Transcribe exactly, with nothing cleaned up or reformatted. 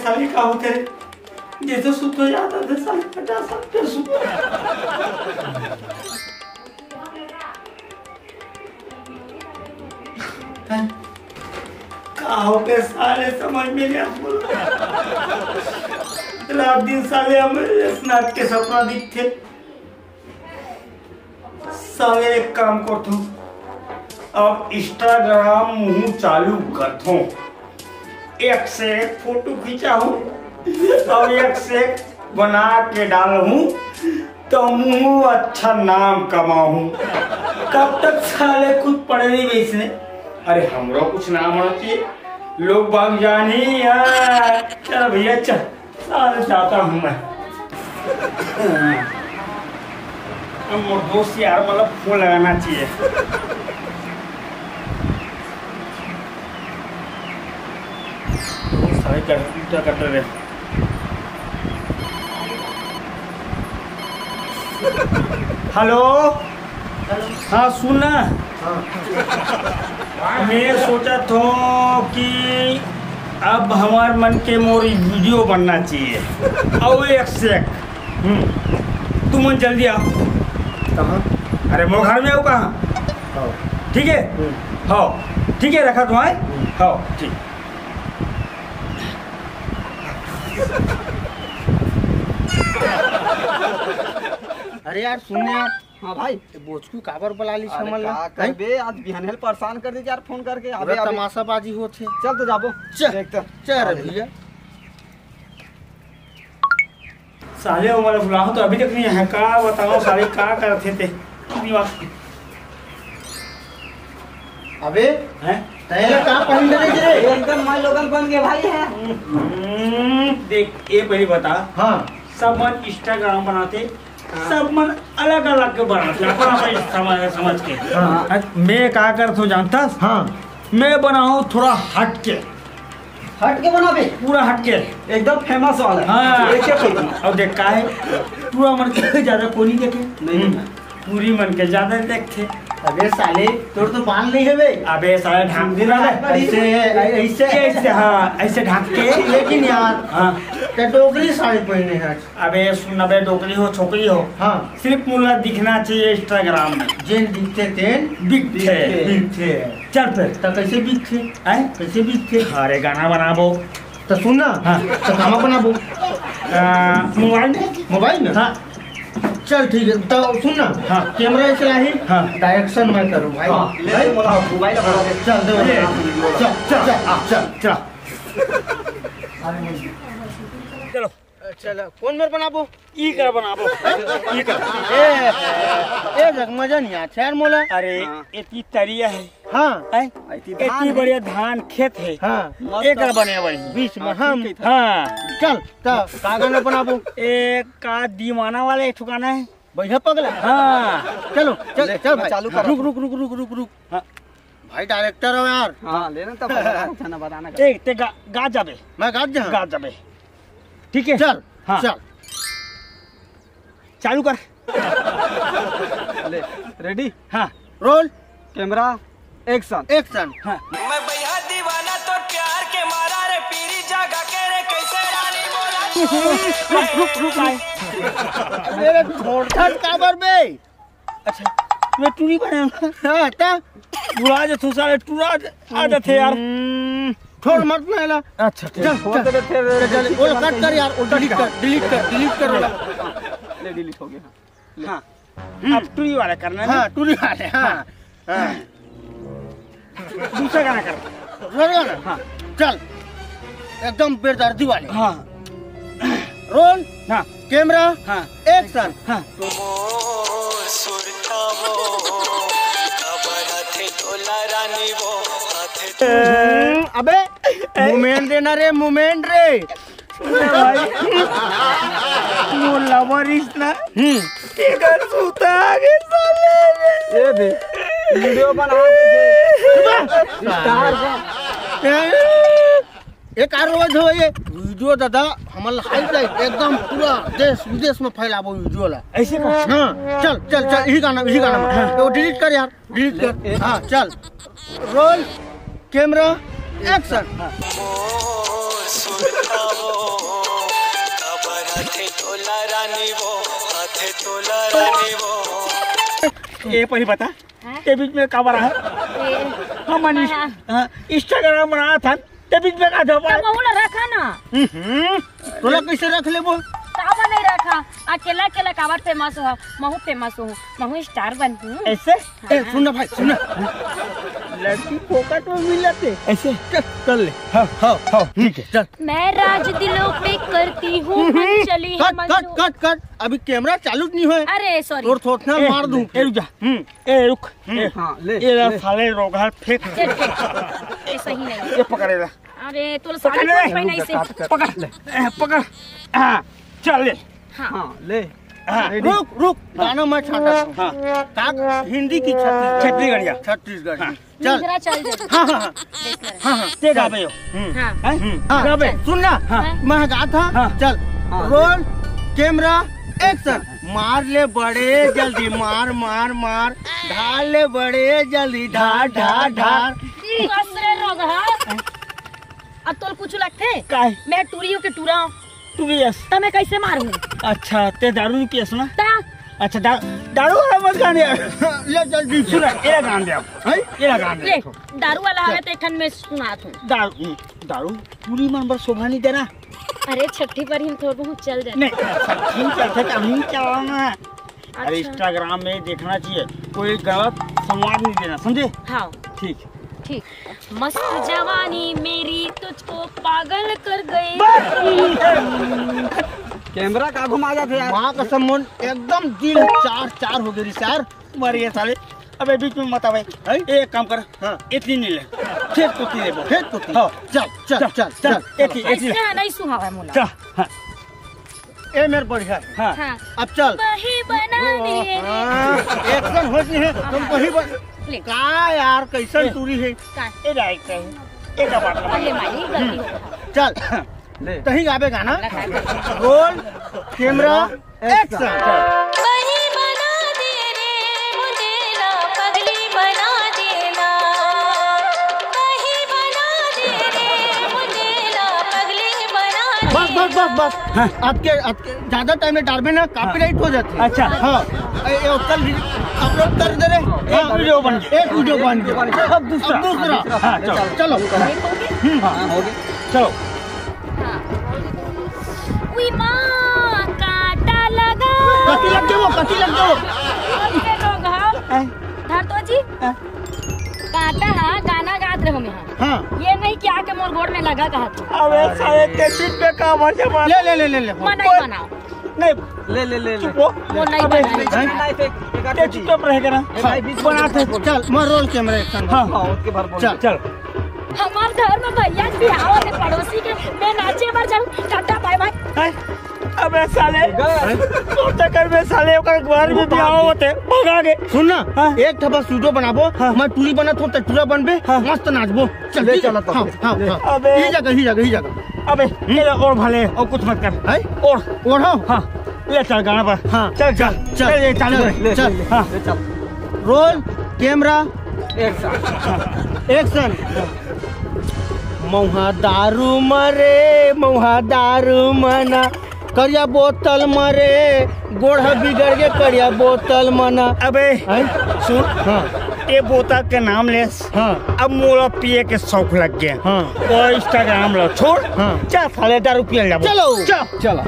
अभी का होथे रे? जैसे सुत हो जाता था, साले पचास साल पे सुत। हैं? का हो गए साले, समझ में नहीं आता। रात दिन साले हमें इस नाट के सपना दिखते। साले एक काम करथों, अब Instagram मुँह चालू करथों। एक से एक फोटो खिंचाहूँ और एक से एक बना के डालहूँ, तो मुँह अच्छा नाम कमाहूँ। कब तक साले खुद पढ़े नहीं बेचने? अरे हमरो कुछ नाम होना चाहिए, लोग बाग जानी यार। चल भैया चल, साले जाता हूँ मैं। अब मोर दोस्त यार मतलब फोन लगाना चाहिए। सारे कर, क्या कर रहे हैं? हेलो। हाँ सुन ना। मैं सोचा थो कि अब हमार मन के मोर वीडियो बनना चाहिए। आओ एक से एक। हम्म। तू मन जल्दी आओ। कहाँ? अरे मोर घर में आओ कहाँ? ठीक है। हाँ ठीक है, रखा तुम्हारे। हाँ ठीक। अरे यार सुन यार। हाँ भाई। बोचकू काबर बला ली छमल ला? करबे, आज बिहाने परेशान कर दे यार फोन करके। अबे तमाशाबाजी होत है। चल तो जाबो। चल। चल रे भैया। साले हमारे बुलाओ तो अभी तक नहीं है। का बताओ साले का करते थे। अबे हैं? तैला का पहन रहे थे? एकदम माय लोगन बन गए भाई है। देख ये पहली बता। हाँ। सब मन Instagram बनाते। हाँ। सब मन अलग अलग के बनाते अपन अपन समझ समझ के। हाँ। मैं का करता हूँ जानता? हाँ। मैं बनाऊँ थोड़ा हट के। हट के बनाबे। पूरा हट के। एकदम फेमस वाला। हाँ। एक के फेमस। अब देख का है, टूरा मन के ज्यादा कोई नहीं देखे। नहीं। टूरी मन के ज्यादा देखते। अबे साले तोर तो बाल नहीं है बे। अबे साले ढांक दे रहा है। ऐसे ऐसे ऐसे हाँ ऐसे ढांक के। लेकिन यार हाँ। ते डोकरी साड़ी पहने है। अबे सुन अबे डोकरी हो छोकरी हो। हाँ। सिर्फ मुला दिखना चाहिए Instagram में। जेन दिखते तेन बिकते। बिकते। चल फिर। तो कैसे बिकते? हैं? कैसे बिकते? अरे गाना बनाबो। तो सुन ना। हाँ। तो गाना बनाबो। मोबाइल में। मोबाइल में? हाँ। चल ठीक है तो सुन ना। हाँ। कैमरा ऐसे रही। हाँ। डायरेक्शन मैं करूँ भाई। हाँ। ले मोबाइल। चल दे। चल चल चल चल। चलो। चलो कौन मेर बनाबो? ई कर बनाबो। ई कर। ए ए जग मजा नहीं आ यार मोला। अरे हाँ। एती तरिया है। हाँ। हैं? एती धान एती है। बढ़िया धान खेत है। हाँ। एक कर बने वही। बीच में हाँ, हम। ठीक है। हाँ। चल तो का गाना बनाबो? एक का दीवाना वाला एक ठो गाना है। बढ़िया पगला। हाँ। चलो चल ले, चल मैं भाई। चालू कर। रुक रुक रुक रुक रुक रुक। हाँ। भाई डायरेक्टर हो यार। हाँ लेना तो पड़ेगा, गाना बताना का। एक ते गा, गा जाबे। मैं गात जा। गा जाबे। ठीक है। चल। हाँ। चल। चालू कर। ले। रेडी। हाँ। रोल। कैमरा। एक्शन। एक्शन। हाँ। मैं भैया दीवाना तो प्यार के मारा रे पीरी जागा के रे कैसे रानी बोला। रुक रुक रुक भाई। मेरे छोड़ छाड़ काबर बे। अच्छा। मैं टूरी बने। हाँ ता। बुला जे तू साले टूरा आ जाते यार। हम्म, छोड़ मत ना ला। अच्छा ठीक। चल, वो चल। तो फिर चल, चल, वो कट कर यार, वो डिलीट कर, डिलीट कर, डिलीट कर वाला। ले डिलीट हो गया। हाँ। अब टूरी वाला करना है ना? हाँ, टूरी वाले, हाँ। हाँ। दूसरा गाना कर। दूसरा गाना? हाँ। चल। एकदम बेदर्दी वाले। हाँ। रोल। हाँ। कैमरा। हाँ। एक्शन। हाँ। हम्म, अबे मूवमेंट देना रे, मूवमेंट रे। सुन ना भाई, मोर लवर इस ना। हम्म। तेकर सूता आगे साले रे। ये भी वीडियो बना दे। स्टार का। एक आर रोज हो ये वीडियो दादा, हमर हाई लाइफ एकदम पूरा देश विदेश में फैलाबो वीडियो ला। ऐसे का? हाँ, चल चल चल, यही गाना, यही गाना में। हाँ। वो डिलीट कर यार, डिलीट कर। हाँ, चल। Roll, camera, action. सुरता वो, काबर हाथे तोला रानी वो, हाथे तोला रानी वो। ए परी बता, हाँ? ते बीच में काबर आए? ए, हम मनीष, हाँ। हाँ, Instagram बनावत हन, ते बीच में का धोबा? त महू ला रखा ना। हम्म, तोला कैसे रख लेबो? काबर नहीं रखा? अकेला अकेला काबर फेमस हो? महू फेमस हो, महू स्टार बनहूँ। ऐसे? ए, हाँ। सुन ना भाई, सुन ना। लड़की फोकट में मिलत हे। ऐसे? चल, कर ले। हाँ, हाँ, हाँ, ठीक है। चल। मैं राज दिलों पे करती हूँ हम्म, हम्म। अंजलि, कट, हम कट, अंजू- कट, कट। अभी कैमरा चालू नहीं होय। अरे, सॉरी। तोर थोथना ए, मार दूँ। ए, रुक जा। हम्म। ए, रुक। हम्म। ए, हाँ, ले, ये ला ले। साले रोगहा फेंक। चल, फेंक। ये सही नहीं है। ये पकड़े ला। अरे, तोला पकड़ साड़ी ले। पहनाई से। पकड़ ले। ए, पकड़। हाँ, चल ले। हाँ। हाँ, ले। हाँ। Ready? रुक, रुक। हाँ। गाना मैं छाँटत हूँ। हाँ। का? हिंदी की छत्तीसगढ़ी? छत्तीसगढ़िया। छत्तीसगढ़ी। हाँ। चल। दूसरा चल दे। हाँ, हाँ, हाँ। देख ले। हाँ, हाँ, ते गाबे हो। हम्म। हाँ। हैं? हम्म। हाँ। गाबे। सुन ना। हाँ। मैं गात हँव। हाँ। चल। हाँ। Roll, camera, action। मार ले बड़े जल्दी, मार, मार, मार। ढार ले बड़े जल्दी, ढार, ढार, ढार। बस रे रोगहा। अब तोला कुछ लगथे? काय? मैं टूरी हूँ कि टूरा हूँ? तू भी यस। त मैं कैसे मारूँ? अच्छा, ते दारू नहीं पियस ना? ता? अच्छा, दा-, दारू वाला मत गाने। ले जल्दी। सुन, एला गान दे अब। हैं? एला गान दे ले, देखो। दारू वाला हवे त एक ठन मैं सुनात हूँ। दारू, दारू टूरी मन बर शोभा नहीं देना। अरे, छट्ठी पर ही थोड़ा बहुत चल जाए। नहीं, छट्ठी चलथे, कहीं चलाना। अरे, अच्छा। Instagram में देखना चाहिए, कोई गलत संवाद नहीं देना, समझे? हाँ। ठीक। ठीक। मस्त जवानी मेरी तुझको पागल कर गई। कैमरा का घुमा जाथे यार। माँ कसम, मोर एकदम दिल चार चार हो गई यार। मर गए साले। अबे बीच में मत आवे। हैं? एक काम कर। हाँ। इतनी नहीं ले। फेंक कुत्ती दे वो। फेंक कुत्ती। हाँ। चल, चल, चल, चल, चल, चल। इतनी, इतनी ले। ऐसे नहीं सुहावा मोला। चल। हाँ। ए मेर बढ़िया हे। हाँ। हाँ। अब चल। बही बना दिए रे। हाँ, action हो जी है, तुम बही बन-, ले। का यार, कैसन ए। टूरी हे? का? ए, direct हे। ए, का बात? अरे मालिक, गलती हो गई। चल। ले। तहीं गाबे गाना। लगा दे। Roll, camera, action। बही बना दे रे, मुझे ना पगली बना देना। बही बना दे रे, मुझे ना पगली बना बस, बस, बस, बस। हाँ। आपके, आपके ज्यादा time में डालबे ना, copyright हो जाथे। अच्छा। हाँ। ए, ए, कल upload कर दे रे। एक हाँ। Video बन गया। एक video बन गया। अब दूसरा। अब दूसरा। हाँ, चलो। चलो। हम्म, हाँ, हो गया। चलो। हाँ। उई माँ, कांटा लगा। कति लग गए वो, कति लग गए वो। अरे लोग, हाँ। हैं? धर तो जी। हैं? कांटा, हाँ, गाना गात रहो मैं, हाँ। हाँ। ये नहीं क्या के मोर गोड़ में लगा कहा तू। अबे साले, ते चुप पे का भर जमा। ले, ले, ले, ले, ले। मना ही कोई बनाओ। नहीं। ले, ले, ले, ले। चुप हो। वो नहीं अबे, बनाई। हैं? नहीं, फेंक, फेंक, ते चुप रह के ना। ए भाई, बीच में बना दे। चल, मैं roll camera एक संग। हाँ। हाँ, उसके भर बोल। चल। चल। हमार घर में भैया के बिहाव हे पड़ोसी के, मैं नाचे बर जाऊँ, टाटा बाय बाय। हैं? अबे साले, गए। तोर चक्कर में साले ओकर घर में बिहाव होथे, भगा के। सुन ना, हाँ। एक ठो बस video बनाबो, हाँ। मैं टूरी बनत हूँ, ते टूरा बनबे, हाँ। मस्त नाचबो। चल, ले ठीक हे? चला तो। हाँ, हाँ, ले। हाँ। अबे। ये जगह, ये जगह, ये जगह। अबे, हम्म। ये ले, ओढ़ भले, और कुछ मत कर। हैं? ओढ़। ओढ़ो? हाँ, ले चल गाना पर। हाँ। चल, चल, चल, चल, ये चालू चल, कर। ले, चल। ले, ले, हाँ। ले चल। Roll, camera, action। Action। मउहा दारू मरे, मउहा दारू मना, करिया बोतल मरे, गोड़ ह बिगड़ गे, करिया बोतल मना। अबे, हैं? सुन, हाँ। ये बोतल के नाम ले, हाँ। अब मोला पिए के शौक लग गया। हाँ। और Instagram ला छोड़, हाँ। चल साले दारू पिए ले जाबो। चलो। चल। चलो।